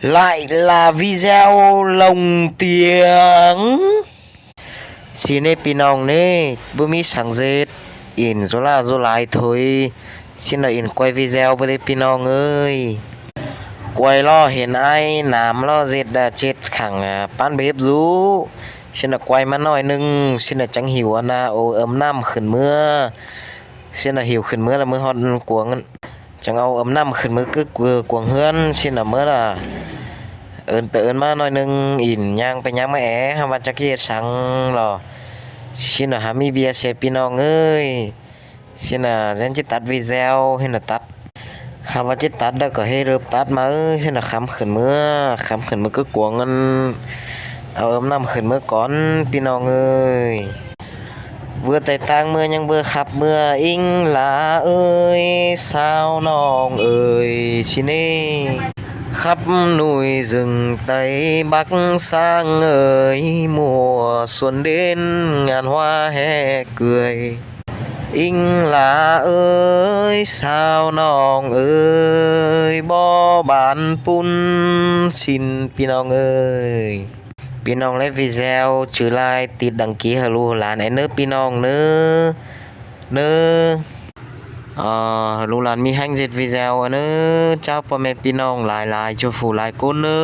Lại là video lồng tiếng. Xin ê pi nòng nê, bơ mi sáng dệt, in dô la dô lai thôi. Xin là in quay video bơ lê pi nòng ơi. Quay lo hên ai, nam lo dệt đà chết khẳng, à, pan bếp rú. Xin là quay mà nói nưng, xin là chẳng hiểu à na, ô, ấm năm khẩn mưa. Xin là hiểu khẩn mưa là mưa hòn cuồng. ຈັ່ງເອົາເອິມນ້ຳຂຶ້ນມືກຶກ ກວາງເຮືອນ ຊິນະເມີລະ ເອີ້ນໄປເອີ້ນມາໜ້ອຍໜຶ່ງ ອີນຍ່າງໄປຍ່າງມາແອ ຫາວ່າຈັກຊິເຮັດສັງຫຼໍ ຊິນະ ຫາມີເບຍເສຍ ພີ່ນ້ອງເອີຍ ຊິນະ ແຊນຈິຕັດວີແຊວ ເຫັນນະຕັດ ຫາວ່າຈິຕັດແລ້ວກໍເຮັດເລີ່ມຕັດມາເອີຍ ຊິນະ ຄຳຂຶ້ນເມືອ ຄຳຂຶ້ນເມືອກຶກ ກວາງເງິນ ເອົາເອິມນ້ຳຂຶ້ນເມືອກ່ອນ ພີ່ນ້ອງເອີຍ. ເວືອໄຕຕ່າງເມືອຍັງເວືອຂັບເມືອ ອິງຫຼ້າເອີຍ ສາວນ້ອງເອີຍ ຊິເນ ຂັບໜຸ່ຍຈຶ່ງໄຕບັກຊ້າງເອີຍ ມົວຊວນເດັ່ນ ງານຫົວແຮເກືອຍ ອິງຫຼ້າເອີຍ ສາວນ້ອງເອີຍ ບໍ່ບານປຸ້ນ ຊິນ ພີ່ນ້ອງເອີຍ. ພີ່ນ້ອງແລະວິແຊວ ຈື່ລາຍຕິດດັງກີໃຫ້ລູກຫຼານແອເນີ ພີ່ນ້ອງເນີ ເນີ ເອີ ລູກຫຼານມີແຮງເຈັດວິແຊວເນີ ເຈົ້າ ພໍ່ແມ່ພີ່ນ້ອງຫຼາຍໆ ຈຸຜູ້ຫຼາຍຄົນເນີ.